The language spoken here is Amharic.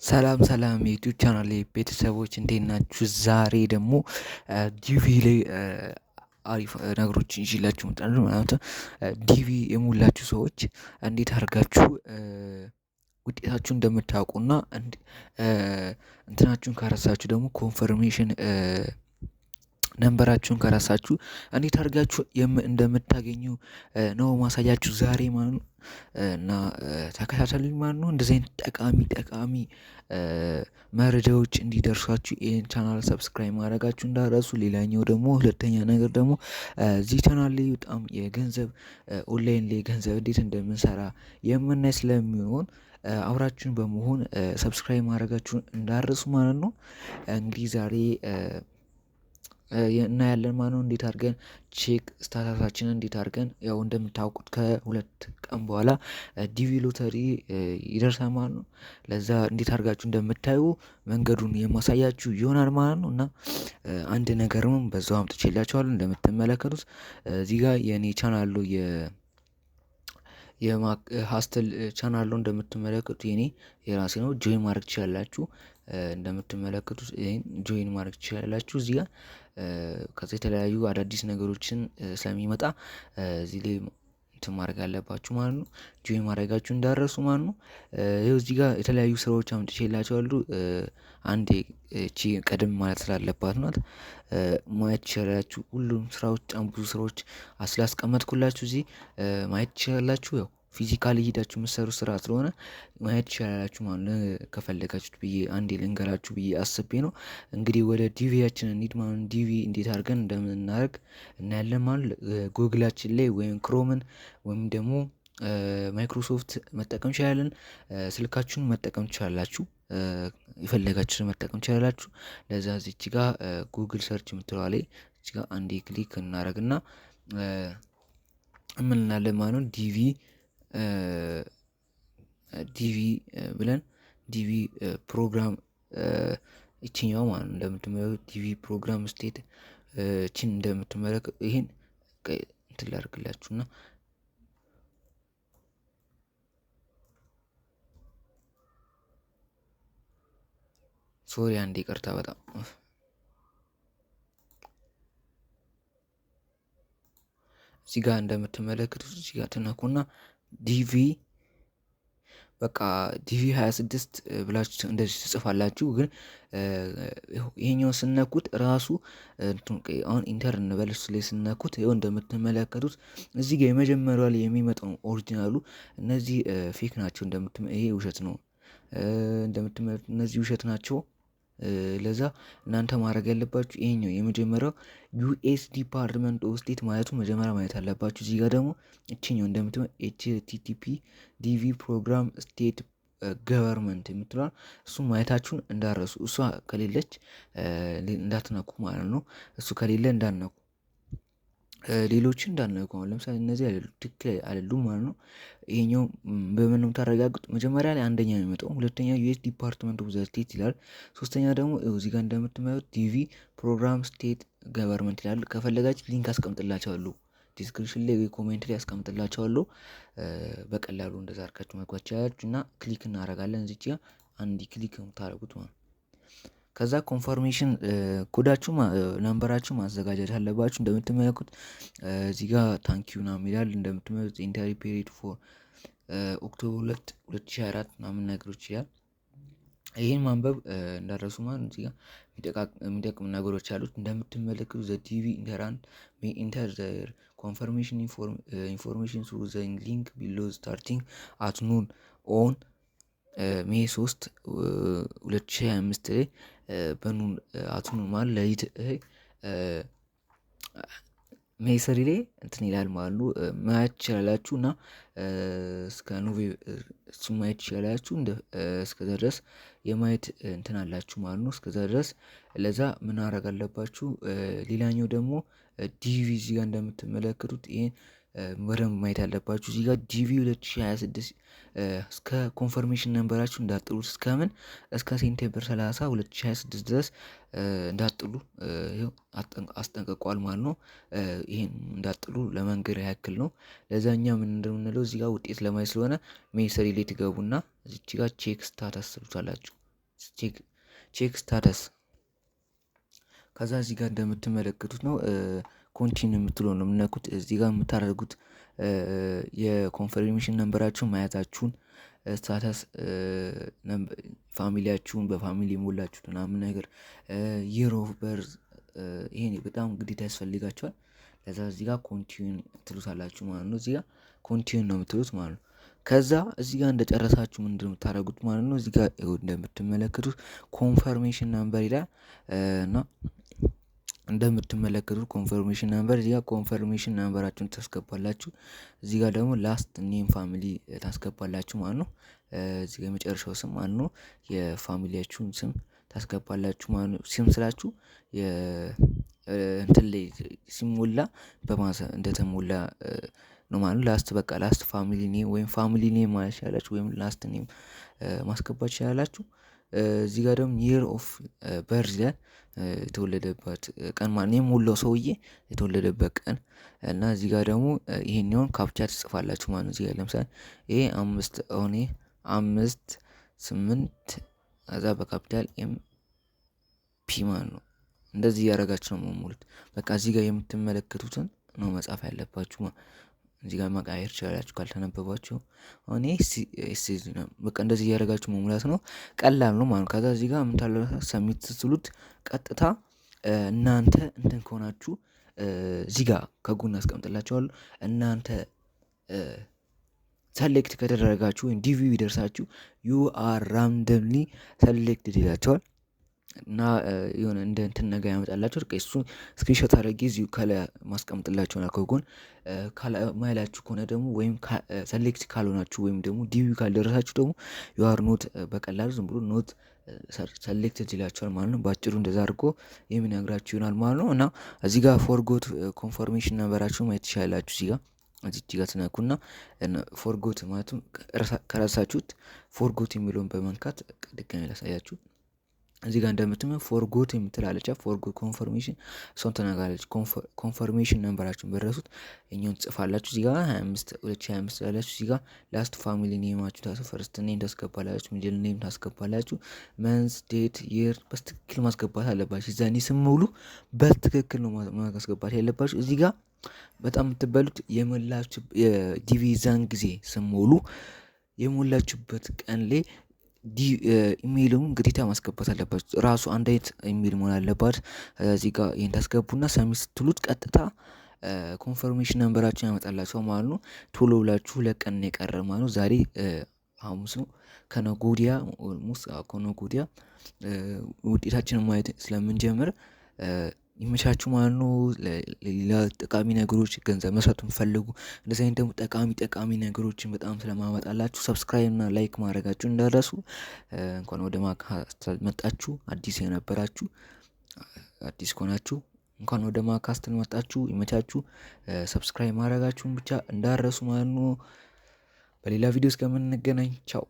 ሰላም ሰላም የ YouTube channel ቤተሰቦች፣ እንዴት ናችሁ? ዛሬ ደግሞ DV ላይ አሪፍ ነገሮችን ይዤላችሁ መጥቻለሁ ማለት ነው። DV የሞላችሁ ሰዎች እንዴት አድርጋችሁ ውጤታችሁን እንደምታውቁና እንትናችሁን ከረሳችሁ ደግሞ confirmation number ኣችሁን ከረሳችሁ እንዴት አድርጋችሁ እንደምታገኙ ነው ማሳያችሁ ዛሬ ማለት ነው። እና ተከታተሉኝ ማለት ነው። እንደዚህ አይነት ጠቃሚ ጠቃሚ መረጃዎች እንዲደርሷችሁ ይህን channel subscribe ማድረጋችሁ እንዳትረሱ። ሌላኛው ደግሞ ሁለተኛ ነገር ደግሞ እዚህ ቻናል ላይ በጣም የገንዘብ ኦንላይን ላይ ገንዘብ እንዴት እንደምንሰራ የምናይ ስለሚሆን አብራችሁን በመሆን subscribe ማድረጋችሁን እንዳትረሱ ማለት ነው። እንግዲህ ዛሬ እናያለን ማለት ነው። እንዴት አድርገን check status ኣችንን እንዴት አድርገን፣ ያው እንደምታውቁት ከ2 ቀን በኋላ DV ሎተሪ ይደርሳል ማለት ነው። ለዛ እንዴት አድርጋችሁ እንደምታዩ መንገዱን የማሳያችሁ ይሆናል ማለት ነው። እና አንድ ነገርም በዛው አምጥቼላችኋለሁ። እንደምትመለከቱት እዚህ ጋር የኔ ቻናሉ የሀስተል ቻናሉ እንደምትመለከቱት የኔ የራሴ ነው። Join ማድረግ ትችላላችሁ። እንደምትመለከቱት ይሄን join ማድረግ ትችላላችሁ። እዚህ ጋር ከዛ የተለያዩ አዳዲስ ነገሮችን ስለሚመጣ እዚህ ላይ እንትን ማድረግ አለባችሁ ማለት ነው። Join ማድረጋችሁ እንዳትረሱ ማለት ነው። ይኸው እዚህ ጋር የተለያዩ ስራዎች አምጥቼላችኋለሁ። አንዴ እቺ ቀደም ማለት ስላለባት ናት። ማየት ትችላላችሁ። ሁሉም ስራዎች፣ በጣም ብዙ ስራዎች ስላስቀመጥኩላችሁ እዚህ ማየት ትችላላችሁ። ያው physically ሄዳችሁ የምትሰሩ ስራ ስለሆነ ማየት ትችላላችሁ ማለት ነው። ከፈለጋችሁት ብዬ አንዴ ልንገራችሁ ብዬ አስቤ ነው። እንግዲህ ወደ DV ያችን እንሂድ ማለት ነው። DV እንዴት አድርገን እንደምናደርግ እናያለን ማለት ጉግላችን ላይ ወይም Chrome ን ወይም ደግሞ ማይክሮሶፍት መጠቀም እንችላለን። ስልካችሁን መጠቀም ትችላላችሁ። የፈለጋችሁትን መጠቀም ትችላላችሁ። ለዛ እዚች ጋር Google search የምትለዋ ላይ እዚች ጋር አንዴ click እናደርግና ምን እንላለን ማለት ነው፣ DV ብለን DV program ይችኛው ማለት ነው። እንደምትመለከቱት DV program state እቺን እንደምትመለከቱ ይሄን እንትን ላድርግላችሁ እና sorry፣ አንዴ ይቅርታ በጣም። እዚህ ጋር እንደምትመለከቱት እዚህ ጋር ትነኩና DV በቃ DV 26 ብላችሁ እንደዚህ ትጽፋላችሁ። ግን ይሄኛውን ስነኩት ራሱ አሁን enter እንበል፣ እሱ ላይ ስነኩት ይኸው እንደምትመለከቱት እዚህ ጋር የመጀመሪያው ላይ የሚመጣው original ኡ፣ እነዚህ fake ናቸው። ይሄ ውሸት ነው። እንደምትመለከቱት እነዚህ ውሸት ናቸው። ለዛ እናንተ ማድረግ ያለባችሁ ይሄኛው የመጀመሪያው US Department of State ማለቱ መጀመሪያ ማየት አለባችሁ። እዚህ ጋር ደግሞ እችኛው እንደምትመ HTTP DV program state government የምትለዋል እሱ ማየታችሁን እንዳትረሱ። እሷ ከሌለች እንዳትነኩ ማለት ነው። እሱ ከሌለ እንዳትነኩ፣ ሌሎችን እንዳትነኩ። አሁን ለምሳሌ እነዚህ አይደሉ፣ ትክክል አይደሉም ማለት ነው። ይሄኛው በምን ነው የምታረጋግጡ? መጀመሪያ ላይ አንደኛ የሚመጣው፣ ሁለተኛ US Department of the State ይላል። ሶስተኛ ደግሞ እዚህ ጋር እንደምትመዩት DV program state government ይላል። ከፈለጋችሁ link አስቀምጥላችኋለሁ፣ description ላይ ወይ comment ላይ አስቀምጥላችኋለሁ። በቀላሉ እንደዛ አድርጋችሁ መግባት ትችላላችሁ። እና click እናደርጋለን፣ እዚች ጋር አንድ click የምታደርጉት ማለት ነው። ከዛ confirmation code ኣችሁ number ኣችሁ ማዘጋጀት አለባችሁ። እንደምትመለከቱት እዚህ ጋር thank you ምናምን ይላል። እንደምትመለከቱት entry period for October 2, 2024 ምናምን ነገሮች ይላል። ይህን ማንበብ እንዳትረሱ ማለት እዚህ ጋር የሚጠቅም ነገሮች አሉት። እንደምትመለከቱት the DV entrant may enter their confirmation information through the link below starting at noon on May 3, 2025 ላይ በ noon፣ at noon ማለት ለሊት May 3 ላይ እንትን ይላል ማለት ነው። ማየት ትችላላችሁ እና እስከ ኖቬ እሱ ማየት ትችላላችሁ። እስከዛ ድረስ የማየት እንትን አላችሁ ማለት ነው። እስከዛ ድረስ ለዛ ምን ማድረግ አለባችሁ? ሌላኛው ደግሞ DV እዚህ ጋር እንደምትመለከቱት ይሄን በደንብ ማየት አለባችሁ። እዚህ ጋር DV 2026 እስከ confirmation number ኣችሁ እንዳትጥሉት፣ እስከ ምን እስከ September 30 2026 ድረስ እንዳትጥሉ ይኸው አስጠንቅቋል ማለት ነው። ይሄን እንዳትጥሉ ለመንገር ያክል ነው። ለዛኛ ምን እንደምንለው እዚህ ጋር ውጤት ለማየት ስለሆነ May 3 ላይ ትገቡና እዚች ጋር check status ትሉታላችሁ። Check status። ከዛ እዚህ ጋር እንደምትመለከቱት ነው፣ continue የምትለው ነው የምነኩት። እዚህ ጋር የምታደርጉት የ confirmation number ኣችሁን መያዛችሁን፣ status family ያችሁን በ family የሞላችሁት ምናምን ነገር፣ year of birth፣ ይሄ በጣም ግዴታ ያስፈልጋቸዋል። ከዛ እዚህ ጋር continue ትሉታላችሁ ማለት ነው። እዚህ ጋር continue ነው የምትሉት ማለት ነው። ከዛ እዚህ ጋር እንደጨረሳችሁ ምንድን ነው የምታደርጉት ማለት ነው። እዚህ ጋር እንደምትመለከቱት confirmation number ይላል። እና እንደምትመለከቱት confirmation number፣ እዚህ ጋር confirmation number ኣችሁን ታስገባላችሁ። እዚህ ጋር ደግሞ last name family ታስገባላችሁ ማለት ነው። እዚህ ጋር የመጨረሻው ስም ማለት ነው፣ የ family ያችሁን ስም ታስገባላችሁ ማለት ነው። ስም ስላችሁ እንትን ላይ ሲሞላ በማሰ እንደተሞላ ነው ማለት ነው። Last በቃ last family name ወይም family name ማለት ይችላላችሁ ወይም last name ማስገባት ይችላላችሁ። እዚህ ጋር ደግሞ year of birth ይላል፣ የተወለደበት ቀን ማለት የሞላው ሰውዬ የተወለደበት ቀን። እና እዚህ ጋር ደግሞ ይሄኛውን captcha ትጽፋላችሁ ማለት ነው። እዚህ ጋር ለምሳሌ ይሄ 5 አሁን 5 8 ከዛ በ capital M P ማለት ነው። እንደዚህ እያደረጋችሁ ነው የምትሞሉት። በቃ እዚህ ጋር የምትመለከቱትን ነው መጻፍ ያለባችሁ። እዚህ ጋር መቀየር ትችላላችሁ ካልተነበባችሁ። አሁን ይሄ S በቃ እንደዚህ እያደረጋችሁ መሙላት ነው። ቀላል ነው ማለት ነው። ከዛ እዚህ ጋር ምን ታደርጋላችሁ? Submit ስትሉት ቀጥታ እናንተ እንትን ከሆናችሁ እዚህ ጋር ከጎን አስቀምጥላችኋለሁ። እናንተ select ከተደረጋችሁ ወይም DV ይደርሳችሁ "you are randomly selected" ይላቸዋል። እና የሆነ እንደ እንትን ነገር ያመጣላችሁ። በቃ እሱን screenshot አድርጌ እዚሁ ከላይ ማስቀምጥላችኋል ከጎን። ማይላችሁ ከሆነ ደግሞ ወይም select ካልሆናችሁ ወይም ደግሞ DV ካልደረሳችሁ ደግሞ you are not በቀላሉ ዝም ብሎ not selected ይላችኋል ማለት ነው። በአጭሩ እንደዛ አድርጎ የሚነግራችሁ ይሆናል ማለት ነው። እና እዚህ ጋር forgot confirmation number ኣችሁ ማየት ትችላላችሁ። እዚህ ጋር እዚች ጋር ትነኩና forgot ማለትም ከረሳችሁት forgot የሚለውን በመንካት ድጋሚ ላሳያችሁ። እዚህ ጋር እንደምትመ forgot የምትል አለች። Forgot confirmation እሷን ትነካለች። Confirmation number ኣችሁን በረሱት እኛውን ትጽፋላችሁ። እዚህ ጋር 25 2025 ላላችሁ እዚህ ጋር last family name ኣችሁ፣ first name ታስገባላችሁ፣ middle name ታስገባላችሁ። Month፣ date፣ year በትክክል ማስገባት አለባችሁ። እዛኔ ስሙሉ በትክክል ነው ማስገባት ያለባችሁ። እዚህ ጋር በጣም የምትበሉት የሞላችሁ የ DV ዛን ጊዜ ስሞሉ የሞላችሁበት ቀን ላይ ኢሜይሉን ግዴታ ማስገባት አለባችሁ። ራሱ አንድ አይነት ኢሜይል መሆን አለባት። እዚህ ጋር ይሄን ታስገቡና submit ስትሉት ቀጥታ confirmation number ኣችሁን ያመጣላችኋል ማለት ነው። ቶሎ ብላችሁ፣ 2 ቀን ነው የቀረ ማለት ነው። ዛሬ ሐሙስ ነው። ከነገ ወዲያ almost ከነገ ወዲያ ውጤታችንን ማየት ስለምንጀምር ይመቻችሁ ማለት ነው። ሌላ ጠቃሚ ነገሮች፣ ገንዘብ መስራት የምትፈልጉ እንደዚህ አይነት ደግሞ ጠቃሚ ጠቃሚ ነገሮችን በጣም ስለማመጣላችሁ subscribe እና like ማድረጋችሁን እንዳትረሱ። እንኳን ወደ ማካ መጣችሁ። አዲስ የነበራችሁ፣ አዲስ ከሆናችሁ እንኳን ወደ ማካስትል መጣችሁ። ይመቻችሁ። Subscribe ማድረጋችሁን ብቻ እንዳትረሱ ማለት ነው። በሌላ ቪዲዮ እስከምንገናኝ ቻው።